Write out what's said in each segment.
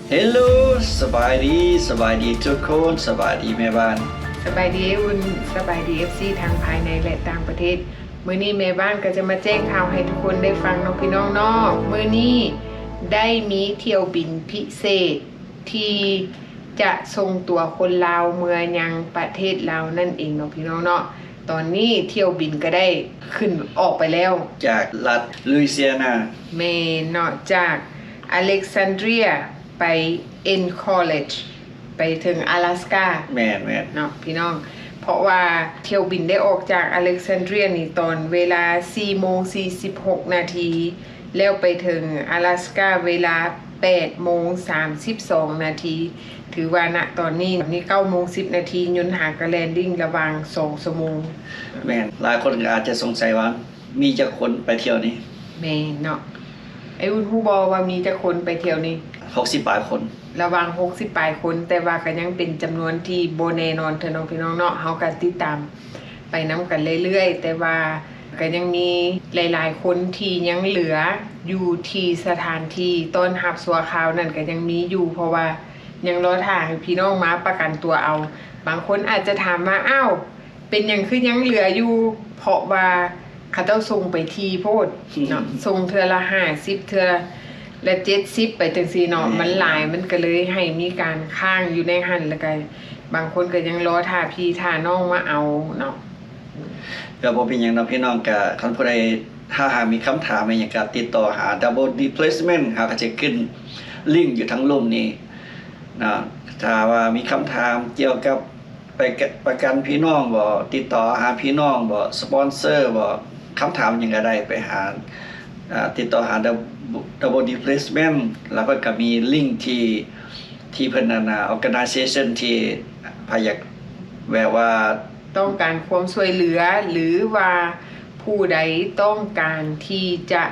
ເຮລໂລ ສະບາຍດີ ສະບາຍດີທຸກຄົນ ສະບາຍດີແມ່ບ້ານ ສະບາຍດີອ້າຍອຸ່ນ ສະບາຍດີເອັຟຊີທັງພາຍໃນ ແລະ ຕ່າງປະເທດ. ມື້ນີ້ແມ່ບ້ານກໍຈະມາແຈ້ງຂ່າວໃຫ້ທຸກຄົນໄດ້ຟັງເນາະພີ່ນ້ອງເນາະ. ມື້ນີ້ໄດ້ມີຖ້ຽວບິນພິເສດທີ່ຈະສົ່ງຕົວຄົນລາວເມືອຍັງປະເທດລາວນັ້ນເອງເນາະພີ່ນ້ອງເນາະ. ຕອນນີ້ຖ້ຽວບິນກໍໄດ້ຂຶ້ນອອກໄປແລ້ວ ຈາກລັດລຸຍຊີອານາ ແມ່ນເນາະ ຈາກອາເລັກຊານເດຣຍໄປເອັນຄອເລັດ ໄປເຖິງອາລາສກາ ແມ່ນໆ ເນາະພີ່ນ້ອງ. ເພາະວ່າຖ້ຽວບິນໄດ້ອອກຈາກອາເລັກຊານເດຣຍນີ້ ຕອນເວລາສີ່ໂມງສີ່ສິບຫົກນາທີ ແລ້ວໄປເຖິງອາລາສກາເວລາແປດໂມງສາມສິບສອງນາທີ. ຖືວ່ານະຕອນນີ້ ນີ້ເກົ້າໂມງສິບນາທີ ຍົນຫາກະແລ່ນລິ້ງລະຫວ່າງສອງຊົ່ວໂມງ. ແມ່ນ ຫຼາຍຄົນກໍອາດຈະສົງໄສວ່າ ມີຈັກຄົນໄປທ່ຽວນີ້? ແມ່ນເນາະ. ອ້າຍອຸ່ນຮູ້ບໍ່ວ່າມີຈັກຄົນໄປທ່ຽວນີ້? ຫົກສິບປາຍຄົນ. ລະຫວ່າງຫົກສິບປາຍຄົນ ແຕ່ວ່າກໍຍັງເປັນຈຳນວນທີ່ບໍ່ແນ່ນອນເທື່ອເນາະພີ່ນ້ອງເນາະ. ເຮົາກໍຕິດຕາມໄປນຳກັນເລື້ອຍໆ ແຕ່ວ່າກໍຍັງມີຫຼາຍໆຄົນທີ່ຍັງເຫຼືອຢູ່ທີ່ສະຖານທີ່ຕ້ອນຮັບຊົ່ວຄາວນັ້ນ ກໍຍັງມີຢູ່ ເພາະວ່າຍັງລໍຖ້າໃຫ້ພີ່ນ້ອງມາປະກັນຕົວເອົາ. ບາງຄົນອາດຈະຖາມວ່າ ອ້າວ ເປັນຫຍັງຄືຍັງເຫຼືອຢູ່? ເພາະວ່າເຂົາເຈົ້າສົ່ງໄປຖີ່ໂພດເນາະ ອືມ ສົ່ງເທື່ອລະຫ້າສິບ ເທື່ອລະເຈັດສິບ ໄປຈັ່ງຊີ້ເນາະ ແມ່ນ ມັນຫຼາຍ ມັນກໍເລີຍໃຫ້ມີການຄ້າງຢູ່ໃນຫັ້ນ ແລ້ວກໍບາງຄົນກໍຍັງລໍຖ້າພີ່ຖ້ານ້ອງມາເອົາເນາະ. ກໍບໍ່ເປັນຫຍັງເນາະພີ່ນ້ອງ ກໍຄັນຜູ້ໃດຖ້າຫາກມີຄຳຖາມອີ່ຫຍັງ ກໍຕິດຕໍ່ຫາ Double D Placement ເຮົາກໍຈະຂຶ້ນລິ້ງຢູ່ທາງລຸ່ມນີ້ເນາະ. ຖ້າວ່າມີຄຳຖາມກ່ຽວກັບ ໄປກະ ປະກັນພີ່ນ້ອງບໍ ຕິດຕໍ່ຫາພີ່ນ້ອງບໍ ສະປອນເຊີບໍ ຄຳຖາມຫຍັງກໍໄດ້ ໄປຫາ ອາ ຕິດຕໍ່ຫາ Dou- Double D Placement ແລ້ວເພິ່ນກໍມີລິ້ງທີ່ ທີ່ເພິ່ນ ອັນນ່າ organization ທີ່ໃຜຢາກແບບວ່າ ຕ້ອງການຄວາມຊ່ວຍເຫຼືອ ຫຼືວ່າຜູ້ໃດຕ້ອງການທີ່ຈະ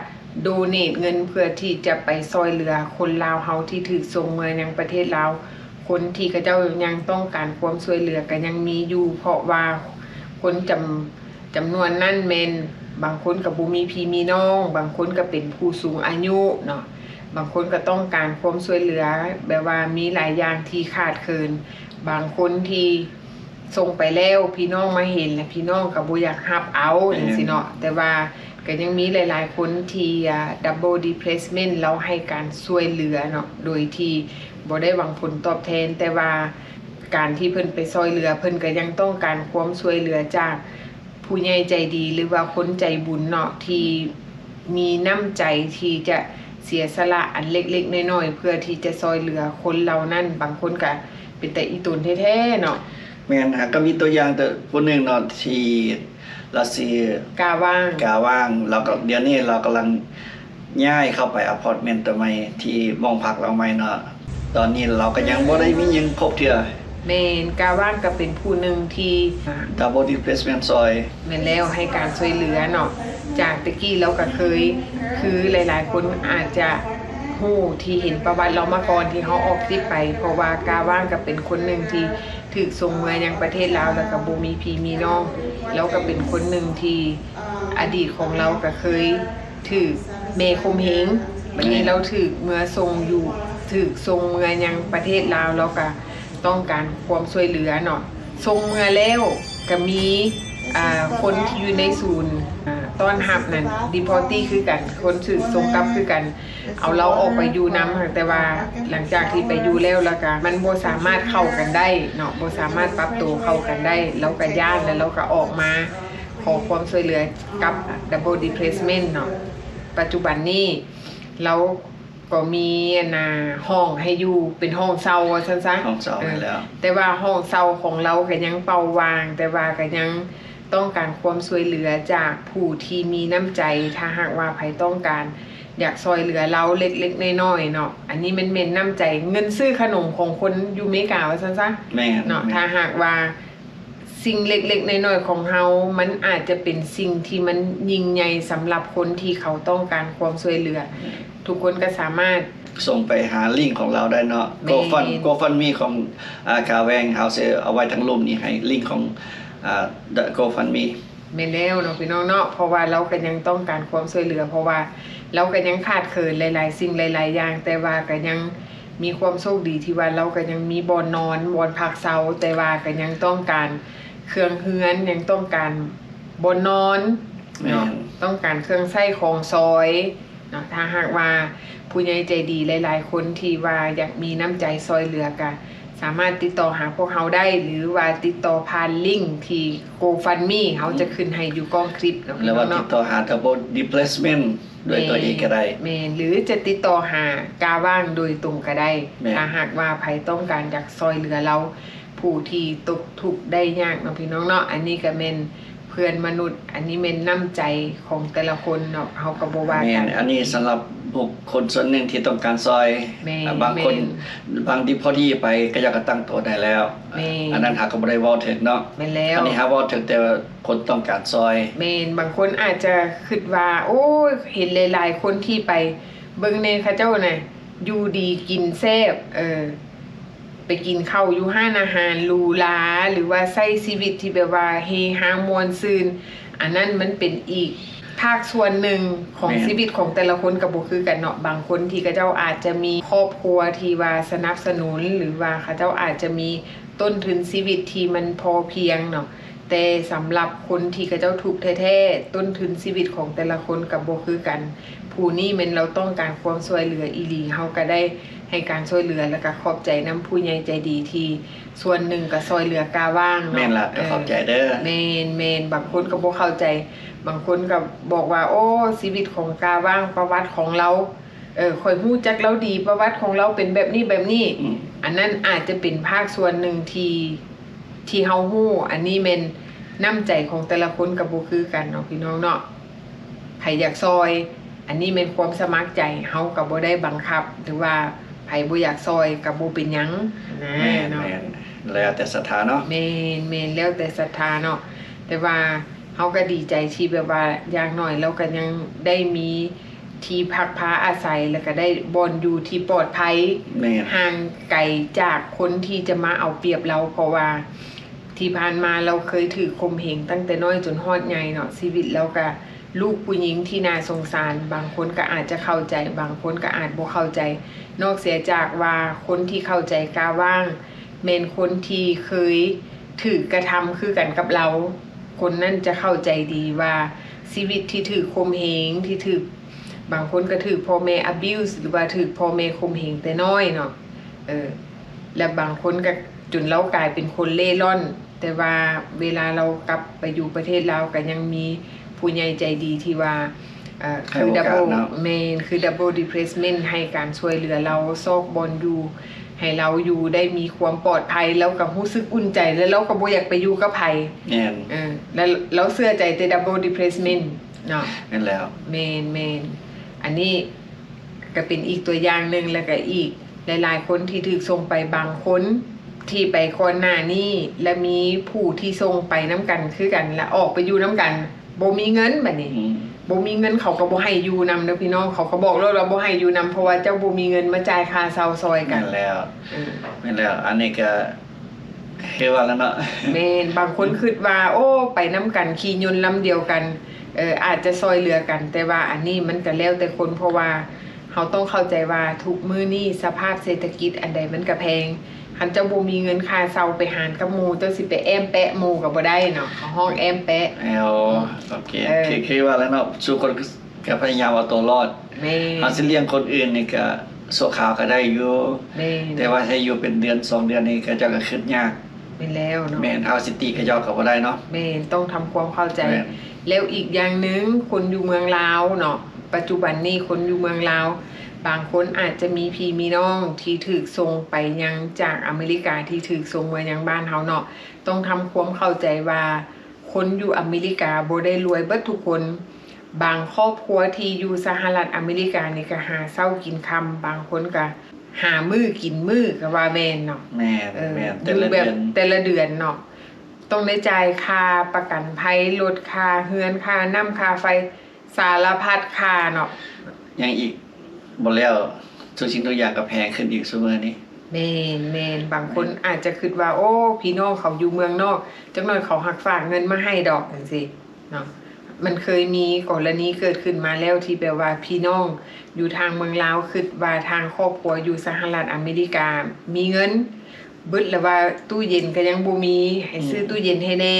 donate ເງິນເພື່ອທີ່ຈະໄປຊ່ວຍເຫຼືອຄົນລາວເຮົາທີ່ຖືກສົ່ງເມືອຍັງປະເທດລາວ. ຄົນທີ່ເຂົາເຈົ້າຍັງຕ້ອງການຄວາມຊ່ວຍເຫຼືອກໍຍັງມີຢູ່ ເພາະວ່າຄົນຈຳ ຈຳນວນນັ້ນແມ່ນບາງຄົນກໍບໍ່ມີພີ່ມີນ້ອງ ບາງຄົນກໍເປັນຜູ້ສູງອາຍຸເນາະ ບາງຄົນກໍຕ້ອງການຄວາມຊ່ວຍເຫຼືອ ແບບວ່າມີຫຼາຍຢ່າງທີ່ຂາດເຂີນ ບາງຄົນທີ່ ສົ່ງໄປແລ້ວ ພີ່ນ້ອງມາເຫັນ ແລະ ພີ່ນ້ອງກໍບໍ່ຢາກຮັບເອົາ ແມ່ນ ຈັ່ງຊີ້ເນາະ. ແຕ່ວ່າກໍຍັງມີຫຼາຍໆຄົນທີ່ ອາ Double D Placement ລາວໃຫ້ການຊ່ວຍເຫຼືອເນາະ ໂດຍທີ່ບໍ່ໄດ້ຫວັງຜົນຕອບແທນ ແຕ່ວ່າການທີ່ເພິ່ນໄປຊ່ວຍເຫຼືອ ເພິ່ນກໍຍັງຕ້ອງການຄວາມຊ່ວຍເຫຼືອຈາກຜູ້ໃຫຍ່ໃຈດີ ຫຼືວ່າຄົນໃຈບຸນເນາະ ທີ່ ມີນ້ຳໃຈທີ່ຈະເສຍສະຫຼະອັນເລັກໆນ້ອຍໆ ເພື່ອທີ່ຈະຊ່ອຍເຫຼືອຄົນເຫຼົ່ານັ້ນ ບາງຄົນກະເປັນຕາອີ່ຕົນແທ້ໆເນາະ. ແມ່ນ ຫາກະມີຕົວຢ່າງ ຜູ້ໜຶ່ງເນາະ ທີ່ລາວຊື່ ກາຫວ່າງ ກາຫວ່າງ ລາວກໍ ດຽວນີ້ລາວກຳລັງຍ້າຍເຂົ້າໄປອາພາດເມັນຕົວໃໝ່ ທີ່ຫ້ອງພັກລາວໃໝ່ເນາະ. ຕອນນີ້ລາວກໍຍັງບໍ່ໄດ້ມີຫຍັງຄົບເທື່ອ. ແມ່ນ ກາຫວ່າງກໍເປັນຜູ້ໜຶ່ງທີ່ Double D Placement ຊ່ອຍ ແມ່ນແລ້ວ ໃຫ້ການຊ່ວຍເຫຼືອເນາະ. ຈາກແຕ່ກີ້ລາວກໍເຄີຍ ຄືຫຼາຍໆຄົນອາດຈະຮູ້ ທີ່ເຫັນປະຫວັດລາວມາກ່ອນທີ່ເຮົາອອກຄລິບໄປ ເພາະວ່າກາຫວ່າງກໍເປັນຄົນໜຶ່ງທີ່ຖືກສົ່ງເມືອຍັງປະເທດລາວ ແລ້ວກໍບໍ່ມີພີ່ມີນ້ອງ. ລາວກໍເປັນຄົນໜຶ່ງທີ່ ອະດີດຂອງລາວກໍເຄີຍຖືກແມ່ຂົ່ມເຫງ ບັດນີ້ ແມ່ນ ລາວຖືກເມືອສົ່ງຢູ່ ຖືກສົ່ງເມືອຍັງປະເທດລາວ ລາວກໍຕ້ອງການຄວາມຊ່ວຍເຫຼືອເນາະ. ສົ່ງເມືອແລ້ວກໍມີ ອ່າ ຄົນທີ່ຢູ່ໃນສູນ ອ່າ ຕ້ອນຮັບນັ້ນ deportee ຄືກັນ ຄົນຖືກສົ່ງກັບຄືກັນ ເອົາລາວອອກໄປຢູ່ນຳ ແຕ່ວ່າຫຼັງຈາກທີ່ໄປຢູ່ແລ້ວ ແລ້ວກໍມັນບໍ່ສາມາດເຂົ້າກັນໄດ້ເນາະ ບໍ່ສາມາດປັບໂຕເຂົ້າກັນໄດ້ ລາວກໍຢ້ານ ແລ້ວລາວກໍອອກມາ ຂໍຄວາມຊ່ວຍເຫຼືອກັບ Double D Placement ເນາະ. ປັດຈຸບັນນີ້ລາວກໍມີ ອັນນ່າ ຫ້ອງໃຫ້ຢູ່ ເປັນຫ້ອງເຊົ່າວ່າຊັ້ນຊະ ຫ້ອງເຊົ່າ ເອີ ແມ່ນແລ້ວ ແຕ່ວ່າຫ້ອງເຊົ່າຂອງລາວກໍຍັງເປົ່າວ່າງ ແຕ່ວ່າກໍຍັງຕ້ອງການຄວາມຊ່ວຍເຫຼືອຈາກຜູ້ທີ່ມີນ້ຳໃຈ ຖ້າຫາກວ່າໃຜຕ້ອງການຢາກຊ່ວຍເຫຼືອລາວເລັກໆນ້ອຍໆເນາະ. ອັນນີ້ແມ່ນ ແມ່ນນ້ຳໃຈ ເງິນຊື້ຂະໜົມຂອງຄົນຢູ່ເມກາວ່າຊັ້ນຊະ ແມ່ນ ເນາະ ແມ່ນ ຖ້າຫາກວ່າ ສິ່ງເລັກໆນ້ອຍໆຂອງເຮົາ ມັນອາດຈະເປັນສິ່ງທີ່ມັນຍິ່ງໃຫຍ່ສຳລັບຄົນທີ່ເຂົາຕ້ອງການຄວາມຊ່ວຍເຫຼືອ. ແມ່ນ ທຸກຄົນກໍສາມາດສົ່ງໄປຫາລິ້ງຂອງລາວໄດ້ເນາະ. ແມ່ນ GoFund GoFundMe ຂອງ ອາ ກາແວງ ເຮົາຊິເອົາໄວ້ທາງລຸ່ມນີ້ ໃຫ້ລິ້ງຂອງ ອາ GoFundMe. ແມ່ນແລ້ວເນາະ ພີ່ນ້ອງເນາະ ເພາະວ່າລາວກໍຍັງຕ້ອງການຄວາມຊ່ວຍເຫຼືອ ເພາະວ່າລາວກໍຍັງຂາດເຂີນຫຼາຍໆສິ່ງຫຼາຍໆຢ່າງ ແຕ່ວ່າກໍຍັງ ມີຄວາມໂຊກດີທີ່ວ່າລາວກໍຍັງມີບ່ອນນອນ, ບ່ອນພັກເຊົາ, ແຕ່ວ່າກໍຍັງຕ້ອງການເຄື່ອງເຮືອນ, ຍັງຕ້ອງການບ່ອນນອນເນາະ, ແມ່ນ ຕ້ອງການເຄື່ອງໃຊ້ຂອງສອຍເນາະ. ຖ້າຫາກວ່າຜູ້ໃຫຍ່ໃຈດີຫຼາຍໆຄົນທີ່ວ່າຢາກມີນ້ຳໃຈຊ່ອຍເຫຼືອ ກໍສາມາດຕິດຕໍ່ຫາພວກເຮົາໄດ້ ຫຼືວ່າຕິດຕໍ່ຜ່ານລິ້ງທີ່ GoFundMe ເຮົາຈະຂຶ້ນໃຫ້ຢູ່ກ້ອງຄລິບເນາະ ຫຼືວ່າຕິດຕໍ່ຫາ Double Depressment ດ້ວຍຕົວເອງກໍໄດ້. ແມ່ນ ຫຼືຈະຕິດຕໍ່ຫາກາວາງໂດຍຕົງກໍໄດ້ ແມ່ນ ຖ້າຫາກວ່າໃຜຕ້ອງການຢາກຊ່ອຍເຫຼືອລາວ ຜູ້ທີ່ຕົກທຸກໄດ້ຍາກເນາະ ພີ່ນ້ອງເນາະ. ອັນນີ້ກໍແມ່ນເພື່ອນມະນຸດ, ອັນນີ້ແມ່ນນ້ຳໃຈຂອງແຕ່ລະຄົນເນາະ, ເຮົາກໍບໍ່ວ່າກັນ. ແມ່ນ ອັນນີ້ສຳລັບບຸກຄົນສ່ວນໜຶ່ງທີ່ຕ້ອງການຊ່ອຍ. ແມ່ນ ບາງຄົນ ແມ່ນ ບາງທີ່ພໍດີໄປ ເຂົາເຈົ້າກໍຕັ້ງໂຕໄດ້ແລ້ວ. ແມ່ນ ອັນນັ້ນເຮົາກໍບໍ່ໄດ້ເວົ້າເຖິງເນາະ. ແມ່ນແລ້ວ ອັນນີ້ເຮົາເວົ້າເຖິງແຕ່ຄົນຕ້ອງການຊ່ອຍ. ແມ່ນ ບາງຄົນອາດຈະຄິດວ່າ ໂອ້ຍ ເຫັນຫຼາຍໆຄົນທີ່ໄປເບິ່ງແດ່ ເຂົາເຈົ້ານະ ຢູ່ດີກິນແຊບ ເອີ ໄປກິນເຂົ້າຢູ່ຮ້ານອາຫານຫຼູຫຼາ ຫຼືວ່າໃຊ້ຊີວິດທີ່ແບບວ່າເຮຮາມ່ວນຊື່ນ. ອັນນັ້ນມັນເປັນອີກພາກສ່ວນໜຶ່ງຂອງ ແມ່ນ ຊີວິດຂອງແຕ່ລະຄົນກໍບໍ່ຄືກັນເນາະ. ບາງຄົນທີ່ເຂົາເຈົ້າອາດຈະມີຄອບຄົວທີ່ວ່າສະໜັບສະໜູນ ຫຼືວ່າເຂົາເຈົ້າອາດຈະມີຕົ້ນທຶນຊີວິດທີ່ມັນພໍພຽງເນາະ. ແຕ່ສຳລັບຄົນທີ່ເຂົາເຈົ້າທຸກແທ້ໆ ຕົ້ນທຶນຊີວິດຂອງແຕ່ລະຄົນກໍບໍ່ຄືກັນ. ຜູ້ນີ້ແມ່ນລາວຕ້ອງການຄວາມຊ່ວຍເຫຼືອອີ່ຫຼີ, ເຮົາກໍໄດ້ໃຫ້ການຊ່ວຍເຫຼືອ ແລ້ວກໍຂອບໃຈນຳຜູ້ໃຫຍ່ໃຈດີທີ່ສ່ວນໜຶ່ງກໍຊ່ອຍເຫຼືອກາວາງເນາະ. ແມ່ນລະ ກໍຂອບໃຈເດີ. ເອີ ແມ່ນໆ ບາງຄົນກໍບໍ່ເຂົ້າໃຈ, ບາງຄົນກໍບອກວ່າ ໂອ້ ຊີວິດຂອງກາວາງ ປະຫວັດຂອງລາວ ເອີ ຂ້ອຍຮູ້ຈັກລາວດີ, ປະຫວັດຂອງລາວເປັນແບບນີ້ແບບນີ້. ອືມ ອັນນັ້ນອາດຈະເປັນພາກສ່ວນໜຶ່ງທີ່ ທີ່ເຮົາຮູ້. ອັນນີ້ແມ່ນນ້ຳໃຈຂອງແຕ່ລະຄົນກໍບໍ່ຄືກັນເນາະ ພີ່ນ້ອງເນາະ. ໃຜຢາກຊ່ອຍ ອັນນີ້ແມ່ນຄວາມສະໝັກໃຈ, ເຮົາກໍບໍ່ໄດ້ບັງຄັບ ຫຼືວ່າໃຜບໍ່ຢາກຊ່ອຍກໍບໍ່ເປັນຫຍັງນະ. ແມ່ນ ເນາະ ແມ່ນ ແລ້ວແຕ່ສັດທາເນາະ. ແມ່ນໆ ແລ້ວແຕ່ສັດທາເນາະ. ແຕ່ວ່າ ເຮົາກໍດີໃຈທີ່ແບບວ່າຢ່າງໜ້ອຍລາວກໍຍັງໄດ້ມີທີ່ພັກພາອາໄສ ແລ້ວກໍໄດ້ບ່ອນຢູ່ທີ່ປອດໄພ ແມ່ນ ຫ່າງໄກຈາກຄົນທີ່ຈະມາເອົາປຽບລາວ. ເພາະວ່າທີ່ຜ່ານມາລາວເຄີຍຖືກຂົ່ມເຫງຕັ້ງແຕ່ນ້ອຍຈົນຮອດໃຫຍ່ເນາະ. ຊີວິດລາວກໍລູກຜູ້ຍິງທີ່ໜ້າສົງສານ, ບາງຄົນກໍອາດຈະເຂົ້າໃຈ, ບາງຄົນກໍອາດບໍ່ເຂົ້າໃຈ. ນອກເສຍຈາກວ່າຄົນທີ່ເຂົ້າໃຈກ້າວາງ ແມ່ນຄົນທີ່ເຄີຍຖືກກະທຳຄືກັນກັບລາວ, ຄົນນັ້ນຈະເຂົ້າໃຈດີວ່າຊີວິດທີ່ຖືກຂົ່ມເຫງ, ທີ່ຖືກ ບາງຄົນກໍຖືກພໍ່ແມ່ abuse ຫຼືວ່າຖືກພໍ່ແມ່ຂົ່ມເຫງແຕ່ນ້ອຍເນາະ. ເອີ ແລະ ບາງຄົນກໍຈົນລາວກາຍເປັນຄົນເລ່ລ່ອນ, ແຕ່ວ່າເວລາລາວກັບໄປຢູ່ປະເທດລາວ ກໍຍັງມີຜູ້ໃຫຍ່ໃຈດີທີ່ວ່າ ເອີ ໃຫ້ໂອກາດເນາະ. ຄື double ແມ່ນ ຄື double depressment ໃຫ້ການຊ່ວຍເຫຼືອລາວ ຊອກບ່ອນຢູ່ໃຫ້ລາວຢູ່ໄດ້ມີຄວາມປອດໄພ, ລາວກໍຮູ້ສຶກອຸ່ນໃຈ ແລ້ວລາວກໍບໍ່ຢາກໄປຢູ່ກັບໃຜ. ແມ່ນ ເອີ ແລ້ວລາວເຊື່ອໃຈແຕ່ double depressment ເນາະ. ແມ່ນແລ້ວ ແມ່ນໆ ອັນນີ້ກໍເປັນອີກຕົວຢ່າງໜຶ່ງ. ແລ້ວກໍອີກຫຼາຍໆຄົນທີ່ຖືກສົ່ງໄປ, ບາງຄົນທີ່ໄປກ່ອນໜ້ານີ້ ແລະ ມີຜູ້ທີ່ສົ່ງໄປນຳກັນຄືກັນ ແລະ ອອກໄປຢູ່ນຳກັນ ບໍ່ມີເງິນ. ບັດນີ້ ອືມ ບໍ່ມີເງິນ ເຂົາກໍບໍ່ໃຫ້ຢູ່ນຳເດີພີ່ນ້ອງ, ເຂົາກໍບອກໂລດວ່າບໍ່ໃຫ້ຢູ່ນຳ ເພາະວ່າເຈົ້າບໍ່ມີເງິນມາຈ່າຍຄ່າເຊົ່າຊ່ອຍກັນ. ແມ່ນແລ້ວ ເອີ ແມ່ນແລ້ວ ອັນນີ້ກໍຄືວ່າແລ້ວເນາະ. ແມ່ນ ບາງຄົນຄິດວ່າ ໂອ້ ໄປນຳກັນ ຂີ່ຍົນລຳດຽວກັນ ເອີ ອາດຈະຊ່ອຍເຫຼືອກັນ, ແຕ່ວ່າອັນນີ້ມັນກໍແລ້ວແຕ່ຄົນ, ເພາະວ່າເຮົາຕ້ອງເຂົ້າໃຈວ່າທຸກມື້ນີ້ສະພາບເສດຖະກິດອັນໃດມັນກໍແພງ. ຄັນເຈົ້າບໍ່ມີເງິນຄ່າເຊົ່າໄປຫານກັບໝູ່, ເຈົ້າຊິໄປແອ້ມແປະໝູ່ກໍບໍ່ໄດ້ເນາະ, ເຂົາຮ້ອງແອ້ມແປະ. ແມ່ນ ໂອເຄ ເອີ ຄື ຄືວ່າແລ້ວເນາະ, ສູ່ຄົນກໍພະຍາຍາມເອົາຕົວລອດ. ແມ່ນ ເຮົາຊິລ້ຽງຄົນອື່ນນີ້ກໍຊົ່ວຄາວກໍໄດ້ຢູ່. ແມ່ນ ແຕ່ວ່າໃຫ້ຢູ່ເປັນເດືອນສອງເດືອນນີ້ ເຂົາເຈົ້າກໍຄິດຍາກ. ແມ່ນແລ້ວເນາະ. ແມ່ນ ເຮົາຊິຕິເຂົາເຈົ້າກໍບໍ່ໄດ້ເນາະ. ແມ່ນ ຕ້ອງທຳຄວາມເຂົ້າໃຈ. ແມ່ນ ແລ້ວອີກຢ່າງໜຶ່ງ ຄົນຢູ່ເມືອງລາວເນາະ, ປັດຈຸບັນນີ້ຄົນຢູ່ເມືອງລາວ ບາງຄົນອາດຈະມີພີ່ມີນ້ອງທີ່ຖືກສົ່ງໄປຍັງຈາກອາເມລິກາ ທີ່ຖືກສົ່ງມາຍັງບ້ານເຮົາເນາະ. ຕ້ອງທຳຄວາມເຂົ້າໃຈວ່າຄົນຢູ່ອາເມລິກາບໍ່ໄດ້ລວຍເບິດທຸກຄົນ. ບາງຄອບຄົວທີ່ຢູ່ສະຫະລັດອາເມລິການີ້ກໍຫາເຊົ້າກິນຄ່ຳ, ບາງຄົນກໍຫາມື້ກິນມື້ກໍວ່າແມ່ນເນາະ. ແມ່ນ ເອີ ແມ່ນ ຢູ່ແບບແຕ່ລະເດືອນ ແຕ່ລະເດືອນເນາະ ຕ້ອງໄດ້ຈ່າຍຄ່າປະກັນໄພລົດ, ຄ່າເຮືອນ, ຄ່ານ້ຳ, ຄ່າໄຟ, ສາລະພັດຄ່າເນາະ. ຍັງອີກບໍ່ແລ້ວ, ທຸກສິ່ງທຸກຢ່າງກໍແພງຂຶ້ນອີກຊຸມື້ນີ້. ແມ່ນໆ ບາງຄົນອາດຈະຄິດວ່າ ໂອ້ ພີ່ນ້ອງເຂົາຢູ່ເມືອງນອກ, ຈັກໜ້ອຍເຂົາຮັກຝາກເງິນມາໃຫ້ດອກ ຈັ່ງຊີ້ເນາະ. ມັນເຄີຍມີກໍລະນີເກີດຂຶ້ນມາແລ້ວ ທີ່ແບບວ່າພີ່ນ້ອງຢູ່ທາງເມືອງລາວຄິດວ່າທາງຄອບຄົວຢູ່ສະຫະລັດອາເມລິກາມີເງິນ ບຶດລະວ່າຕູ້ເຢັນກໍຍັງບໍ່ມີ ໃຫ້ຊື້ ອືມ ຕູ້ເຢັນໃຫ້ແດ່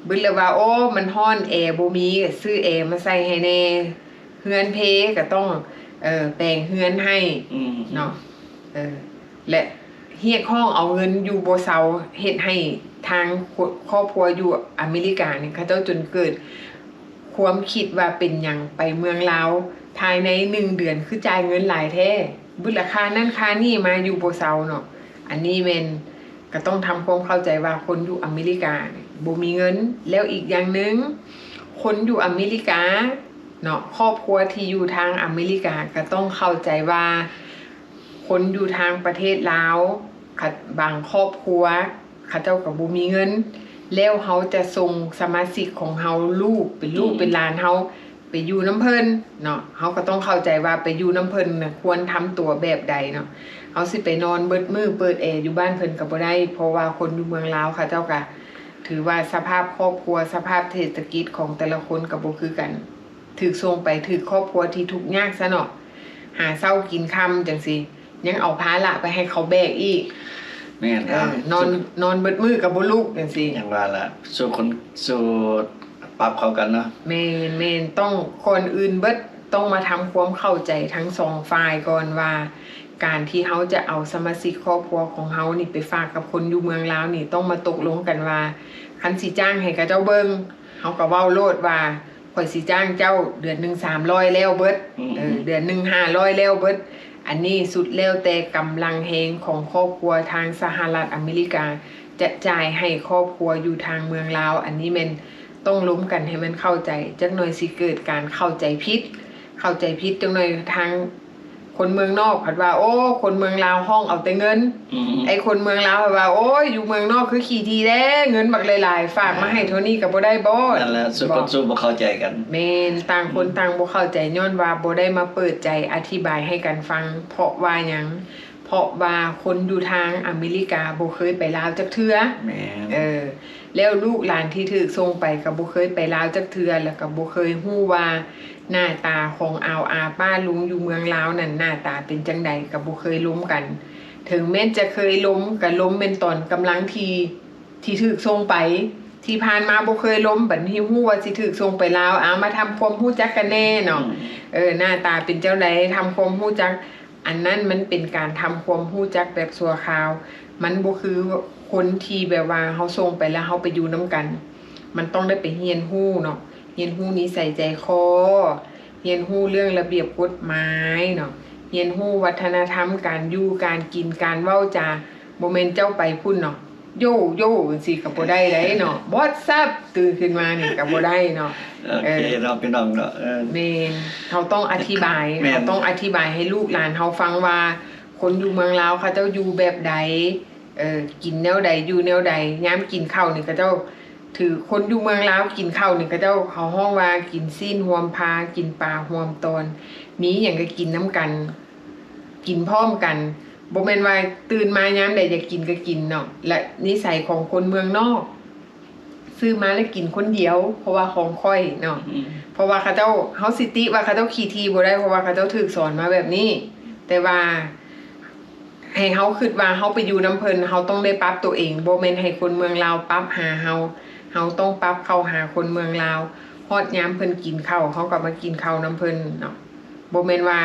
ບຶດລະວ່າ ໂອ້ ມັນຮ້ອນ ແອບໍ່ມີ ກໍຊື້ແອມາໃສ່ໃຫ້ແດ່ ເຮືອນເພກໍຕ້ອງ ເອີ ແປງເຮືອນໃຫ້ ອືມ ເນາະ ເອີ ແລະ ຮຽກຮ້ອງເອົາເງິນຢູ່ບໍ່ເຊົາ ເຮັດໃຫ້ທາງຄອບຄົວຢູ່ອາເມລິການີ້ ເຂົາເຈົ້າຈົນເກີດຄວາມຄິດວ່າເປັນຫຍັງໄປເມືອງລາວ ພາຍໃນໜຶ່ງເດືອນຄືຈ່າຍເງິນຫຼາຍແທ້ ບຶດລະຄ່ານັ້ນຄ່ານີ້ມາຢູ່ບໍ່ເຊົາເນາະ. ອັນນີ້ແມ່ນກໍຕ້ອງທຳຄວາມເຂົ້າໃຈວ່າຄົນຢູ່ອາເມລິການີ້ບໍ່ມີເງິນ ແລ້ວອີກຢ່າງໜຶ່ງ ຄົນຢູ່ອາເມລິກາເນາະ ຄອບຄົວທີ່ຢູ່ທາງອາເມລິກາກໍຕ້ອງເຂົ້າໃຈວ່າ ຄົນຢູ່ທາງປະເທດລາວ ຂະ ບາງຄອບຄົວ ເຂົາເຈົ້າກໍບໍ່ມີເງິນ ແລ້ວເຮົາຈະສົ່ງສະມາຊິກຂອງເຮົາ ລູກ ເປັນລູກ ອືມ ເປັນຫຼານເຮົາ ໄປຢູ່ນຳເພິ່ນເນາະ ເຮົາກໍຕ້ອງເຂົ້າໃຈວ່າໄປຢູ່ນຳເພິ່ນນະ ຄວນທຳຕົວແບບໃດເນາະ. ເຮົາຊິໄປນອນເບິດມື້ເປີດແອຢູ່ບ້ານເພິ່ນກໍບໍ່ໄດ້ ເພາະວ່າຄົນຢູ່ເມືອງລາວເຂົາເຈົ້າກໍຖືວ່າສະພາບຄອບຄົວ ສະພາບເສດຖະກິດຂອງແຕ່ລະຄົນກໍບໍ່ຄືກັນ ຖືກສົ່ງໄປຖືກຄອບຄົວທີ່ທຸກຍາກຊະເນາະ ຫາເຊົ້າກິນຄ່ຳຈັ່ງຊີ້ ຍັງເອົາພາລະໄປໃຫ້ເຂົາແບກອີກ ແມ່ນ ເອີ ນອນ ນອນເບິດມື້ກໍບໍ່ລຸກຈັ່ງຊີ້ ຢ່າງວ່າລະ ສູ້ຄົນ ສູ້ປັບເຂົ້າກັນເນາະ ແມ່ນໆ ຕ້ອງ ກ່ອນອື່ນເບິດຕ້ອງມາທຳຄວາມເຂົ້າໃຈທັງສອງຝ່າຍກ່ອນວ່າ ການທີ່ເຮົາຈະເອົາສະມາຊິກຄອບຄົວຂອງເຮົານີ້ໄປຝາກກັບຄົນຢູ່ເມືອງລາວນີ້ ຕ້ອງມາຕົກລົງກັນວ່າ ຄັນຊິຈ້າງໃຫ້ເຂົາເຈົ້າເບິ່ງ ເຮົາກໍເວົ້າໂລດວ່າ ຂ້ອຍຊິຈ້າງເຈົ້າເດືອນໜຶ່ງສາມຮ້ອຍແລ້ວເບິດ ອືມ ເອີ ເດືອນໜຶ່ງຫ້າຮ້ອຍແລ້ວເບິດ. ອັນນີ້ສຸດແລ້ວແຕ່ກຳລັງແຮງຂອງຄອບຄົວທາງສະຫະລັດອາເມລິກາ ຈະຈ່າຍໃຫ້ຄອບຄົວຢູ່ທາງເມືອງລາວ. ອັນນີ້ແມ່ນຕ້ອງລົມກັນໃຫ້ມັນເຂົ້າໃຈ. ຈັກໜ່ອຍຊິເກີດການເຂົ້າໃຈຜິດ, ເຂົ້າໃຈຜິດ ຈັກໜ່ອຍທາງ ຄົນເມືອງນອກພັດວ່າ ໂອ້ ຄົນເມືອງລາວຮ້ອງເອົາແຕ່ເງິນ ອືມ ໄອ້ຄົນເມືອງລາວພັດວ່າ ໂອ້ຍ ຢູ່ເມືອງນອກຄືຂີ້ຖີ່ແທ້ ເງິນບັກຫຼາຍໆ ຝາກມາໃຫ້ເທົ່ານີ້ກໍບໍ່ໄດ້ບໍ? ນັ້ນແຫຼະ ສຸດຄົນ ບອກ ສູ້ບໍ່ເຂົ້າໃຈກັນ ແມ່ນ ຕ່າງຄົນ ອືມ ຕ່າງບໍ່ເຂົ້າໃຈ ຍ້ອນວ່າບໍ່ໄດ້ມາເປີດໃຈອະທິບາຍໃຫ້ກັນຟັງ ເພາະວ່າຫຍັງ? ເພາະວ່າຄົນຢູ່ທາງອາເມລິກາບໍ່ເຄີຍໄປລາວຈັກເທື່ອ ແມ່ນ ເອີ ແລ້ວລູກຫຼານທີ່ຖືກສົ່ງໄປກໍບໍ່ເຄີຍໄປລາວຈັກເທື່ອ ແລ້ວກໍບໍ່ເຄີຍຮູ້ວ່າ ໜ້າຕາຂອງອາວອາປ້າລຸງຢູ່ເມືອງລາວນັ້ນ ໜ້າຕາເປັນຈັ່ງໃດກໍບໍ່ເຄີຍລົມກັນ. ເຖິງແມ່ນຈະເຄີຍລົມ ກໍລົມແມ່ນຕອນກຳລັງທີ່ ທີ່ຖືກສົ່ງໄປ. ທີ່ຜ່ານມາບໍ່ເຄີຍລົມ, ບັດນີ້ຮູ້ວ່າຊິຖືກສົ່ງໄປລາວ, ເອົາ ມາທຳຄວາມຮູ້ຈັກກັນແດ່ເນາະ. ອືມ ເອີ ໜ້າຕາເປັນຈັ່ງໃດ, ທຳຄວາມຮູ້ຈັກ. ອັນນັ້ນມັນເປັນການທຳຄວາມຮູ້ຈັກແບບຊົ່ວຄາວ. ມັນບໍ່ຄືຄົນທີ່ແບບວ່າເຮົາສົ່ງໄປແລ້ວເຮົາໄປຢູ່ນຳກັນ. ມັນຕ້ອງໄດ້ໄປຮຽນຮູ້ເນາະ. ຮຽນຮູ້ນິໄສໃຈຄໍ, ຮຽນຮູ້ເລື່ອງລະບຽບກົດໝາຍເນາະ, ຮຽນຮູ້ວັດທະນະທຳການຢູ່ການກິນການເວົ້າຈາ, ບໍ່ແມ່ນເຈົ້າໄປພຸ້ນເນາະ ໂຢໂຢຈັ່ງຊີ້ກໍບໍ່ໄດ້ໃດເນາະ, ວອດຊັບຕື່ນຂຶ້ນມານີ້ກໍບໍ່ໄດ້ເນາະ. ໂອເຄເນາະ ເອີ ພີ່ນ້ອງເນາະ ເອີ ແມ່ນ ເຮົາຕ້ອງອະທິບາຍ ແມ່ນ ເຮົາຕ້ອງອະທິບາຍໃຫ້ລູກຫຼານເຮົາຟັງວ່າ ຄົນຢູ່ເມືອງລາວເຂົາເຈົ້າຢູ່ແບບໃດ ເອີ ກິນແນວໃດ ຢູ່ແນວໃດ, ຍາມກິນເຂົ້ານີ້ເຂົາເຈົ້າ ຖື ຄົນຢູ່ເມືອງລາວກິນເຂົ້ານີ້ ເຂົາເຈົ້າ ເຂົາຮ້ອງວ່າກິນຊີ້ນຮ່ວມພາ ກິນປາຮ່ວມຕອນ ມີຫຍັງກໍກິນນຳກັນ ກິນພ້ອມກັນ ບໍ່ແມ່ນວ່າຕື່ນມາຍາມໃດຢາກກິນກໍກິນເນາະ. ແລະ ນິໄສຂອງຄົນເມືອງນອກ ຊື້ມາແລ້ວກິນຄົນດຽວ ເພາະວ່າຂອງຂ້ອຍເນາະ ອືມ ເພາະວ່າເຂົາເຈົ້າ ເຮົາຊິຕິວ່າເຂົາເຈົ້າຂີ້ຖີ່ບໍ່ໄດ້ ເພາະວ່າເຂົາເຈົ້າຖືກສອນມາແບບນີ້ ແຕ່ວ່າ ໃຫ້ເຮົາຄິດວ່າເຮົາໄປຢູ່ນຳເພິ່ນ ເຮົາຕ້ອງໄດ້ປັບຕົວເອງ ບໍ່ແມ່ນໃຫ້ຄົນເມືອງລາວປັບຫາເຮົາ ເຮົາຕ້ອງປັບເຂົ້າຫາຄົນເມືອງລາວ. ຮອດຍາມເພິ່ນກິນເຂົ້າ ເຮົາກໍມາກິນເຂົ້ານຳເພິ່ນເນາະ ບໍ່ແມ່ນວ່າ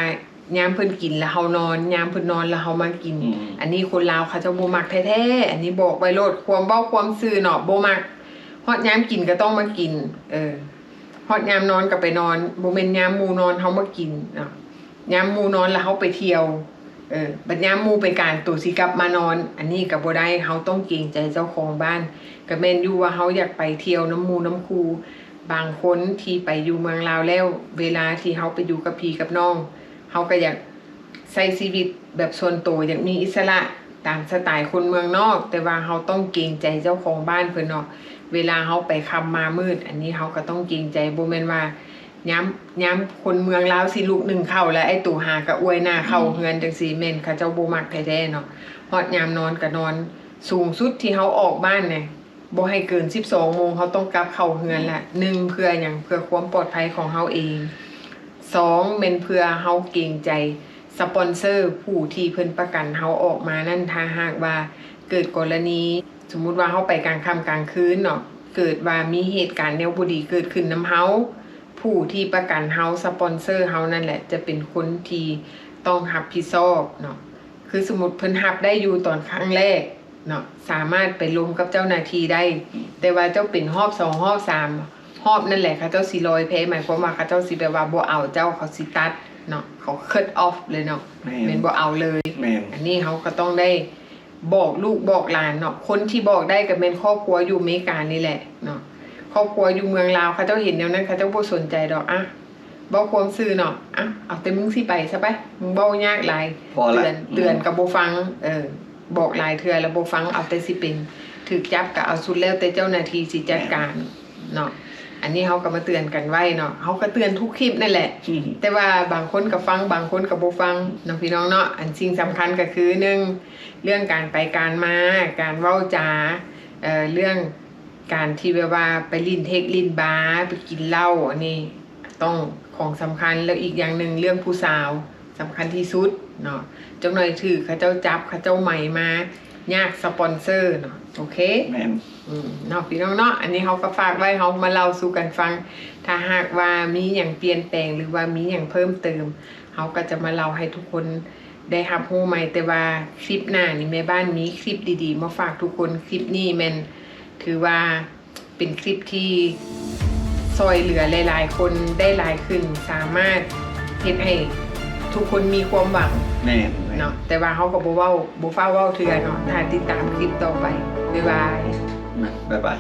ຍາມເພິ່ນກິນແລ້ວເຮົານອນ ຍາມເພິ່ນນອນແລ້ວເຮົາມາກິນ ອືມ ອັນນີ້ຄົນລາວເຂົາເຈົ້າບໍ່ມັກແທ້ໆ. ອັນນີ້ບອກໄວ້ໂລດ ຄວາມເວົ້າຄວາມຊື່ເນາະ ບໍ່ມັກ ຮອດຍາມກິນກໍຕ້ອງມາກິນ ເອີ ຮອດຍາມນອນກໍໄປນອນ ບໍ່ແມ່ນຍາມໝູ່ນອນເຮົາມາກິນເນາະ ຍາມໝູ່ນອນແລ້ວເຮົາໄປທ່ຽວ ເອີ ບັດຍາມໝູ່ໄປການ ໂຕຊິກັບມານອນ ອັນນີ້ກໍບໍ່ໄດ້ ເຮົາຕ້ອງເກງໃຈເຈົ້າຂອງບ້ານ. ກໍແມ່ນຢູ່ວ່າເຮົາຢາກໄປທ່ຽວນຳໝູ່ນຳຄູ່ ບາງຄົນທີ່ໄປຢູ່ເມືອງລາວແລ້ວ ເວລາທີ່ເຮົາໄປຢູ່ກັບພີ່ກັບນ້ອງ ເຮົາກໍຢາກ ໃຊ້ຊີວິດແບບສ່ວນໂຕ ຢາກມີອິດສະຫຼະຕາມສະໄຕຄົນເມືອງນອກ ແຕ່ວ່າເຮົາຕ້ອງເກງໃຈເຈົ້າຂອງບ້ານເພິ່ນເນາະ ເວລາເຮົາໄປຄ່ຳມາມືດ ອັນນີ້ເຮົາກໍຕ້ອງເກງໃຈ ບໍ່ແມ່ນວ່າຍາມ ຍາມຄົນເມືອງລາວຊິລຸກໜຶ້ງເຂົ້າ ແລ້ວໄອ້ໂຕຫາກະອວຍໜ້າເຂົ້າເຮືອນ ອືມ ຈັ່ງຊີ້ ແມ່ນເຂົາເຈົ້າບໍ່ມັກແທ້ໆເນາະ. ຮອດຍາມນອນກະນອນ ສູງສຸດທີ່ເຮົາອອກບ້ານແນ່ ບໍ່ໃຫ້ເກີນສິບສອງໂມງ ເຮົາຕ້ອງກັບເຂົ້າເຮືອນລະ. ໜຶ່ງ ເພື່ອຫຍັງ? ເພື່ອຄວາມປອດໄພຂອງເຮົາເອງ. ສອງ ແມ່ນເພື່ອເຮົາເກງໃຈສະປອນເຊີຜູ້ທີ່ເພິ່ນປະກັນເຮົາອອກມານັ້ນ. ຖ້າຫາກວ່າເກີດກໍລະນີ ສົມມຸດວ່າເຮົາໄປກາງຄ່ຳກາງຄືນເນາະ ເກີດວ່າມີເຫດການແນວບໍ່ດີເກີດຂຶ້ນນຳເຮົາ ຜູ້ທີ່ປະກັນເຮົາ ສະປອນເຊີເຮົານັ້ນແຫຼະ ຈະເປັນຄົນທີ່ຕ້ອງຮັບຜິດຊອບເນາະ. ຄືສົມມຸດເພິ່ນຮັບໄດ້ຢູ່ຕອນຄັ້ງແລກເນາະ ສາມາດໄປລົມກັບເຈົ້າໜ້າທີ່ໄດ້ ແຕ່ວ່າເຈົ້າເປັນຮອບສອງ ຮອບສາມ ຮອບນັ້ນແຫຼະ ເຂົາເຈົ້າຊິລອຍແພ ໝາຍຄວາມວ່າເຂົາເຈົ້າຊິແບບວ່າບໍ່ເອົາເຈົ້າ ເຂົາຊິຕັດເນາະ ເຂົາ cut off ເລີຍເນາະ ແມ່ນ ແມ່ນບໍ່ເອົາເລີຍ. ແມ່ນ ອັນນີ້ເຮົາກໍຕ້ອງໄດ້ບອກລູກບອກຫຼານເນາະ ຄົນທີ່ບອກໄດ້ກໍແມ່ນຄອບຄົວຢູ່ເມການີ້ແຫຼະເນາະ. ຄອບຄົວຢູ່ເມືອງລາວ ເຂົາເຈົ້າເຫັນແນວນັ້ນ ເຂົາເຈົ້າບໍ່ສົນໃຈດອກ. ອະ ເວົ້າຄວາມຊື່ເນາະ ອະ ເອົາແຕ່ມຶງຊິໄປຊະໄປ ມຶງເວົ້າຍາກຫຼາຍ ພໍລະ ເຕືອນ ອືມ ເຕືອນກໍບໍ່ຟັງ ເອີ ບອກຫຼາຍເທື່ອແລ້ວບໍ່ຟັງ ເອົາແຕ່ຊິເປັນ ຖືກຈັບກໍເອົາສຸດແລ້ວແຕ່ເຈົ້າໜ້າທີ່ຊິຈັດການ ແມ່ນ ເນາະ. ອັນນີ້ເຮົາກໍມາເຕືອນກັນໄວ້ເນາະ ເຮົາກໍເຕືອນທຸກຄລິບນັ້ນແຫຼະ ອືມ ແຕ່ວ່າບາງຄົນກໍຟັງ ບາງຄົນກໍບໍ່ຟັງເນາະ ພີ່ນ້ອງເນາະ. ອັນສິ່ງສຳຄັນກໍຄື ໜຶ່ງ ເລື່ອງການໄປການມາ ການເວົ້າຈາ ເອີ ເລື່ອງ ການທີ່ແບບວ່າໄປຫຼິ້ນເທັກຫຼິ້ນບາ ໄປກິນເຫຼົ້າ ອັນນີ້ຕ້ອງ ຂອງສຳຄັນ. ແລ້ວອີກຢ່າງໜຶ່ງ ເລື່ອງຜູ້ສາວສຳຄັນທີ່ສຸດເນາະ ຈັກໜ່ອຍຖືກເຂົາເຈົ້າຈັບ ເຂົາເຈົ້າໄໝມາຍາກສະປອນເຊີເນາະ. ໂອເຄ ແມ່ນ ອືມ ເນາະ ພີ່ນ້ອງເນາະ. ອັນນີ້ເຮົາກໍຝາກໄວ້ ເຮົາມາເລົ່າສູ່ກັນຟັງ ຖ້າຫາກວ່າມີຫຍັງປ່ຽນແປງ ຫຼືວ່າມີຫຍັງເພີ່ມເຕີມ ເຮົາກໍຈະມາເລົ່າໃຫ້ທຸກຄົນ ໄດ້ຮັບຮູ້ໃໝ່. ແຕ່ວ່າຄລິບໜ້ານີ້ ແມ່ບ້ານມີຄລິບດີໆມາຝາກທຸກຄົນ. ຄລິບນີ້ແມ່ນຖືວ່າເປັນຄລິບທີ່ຊ່ອຍເຫຼືອຫຼາຍໆຄົນໄດ້ຫຼາຍຂຶ້ນ ສາມາດເຮັດໃຫ້ທຸກຄົນມີຄວາມຫວັງ. ແມ່ນ ແມ່ນ ເນາະ ແຕ່ວ່າເຮົາກໍບໍ່ເວົ້າ ບໍ່ຟ້າວເວົ້າເທື່ອເນາະ ຖ້າຕິດຕາມຄລິບຕໍ່ໄປ. ບາຍບາຍ ບາຍບາຍ.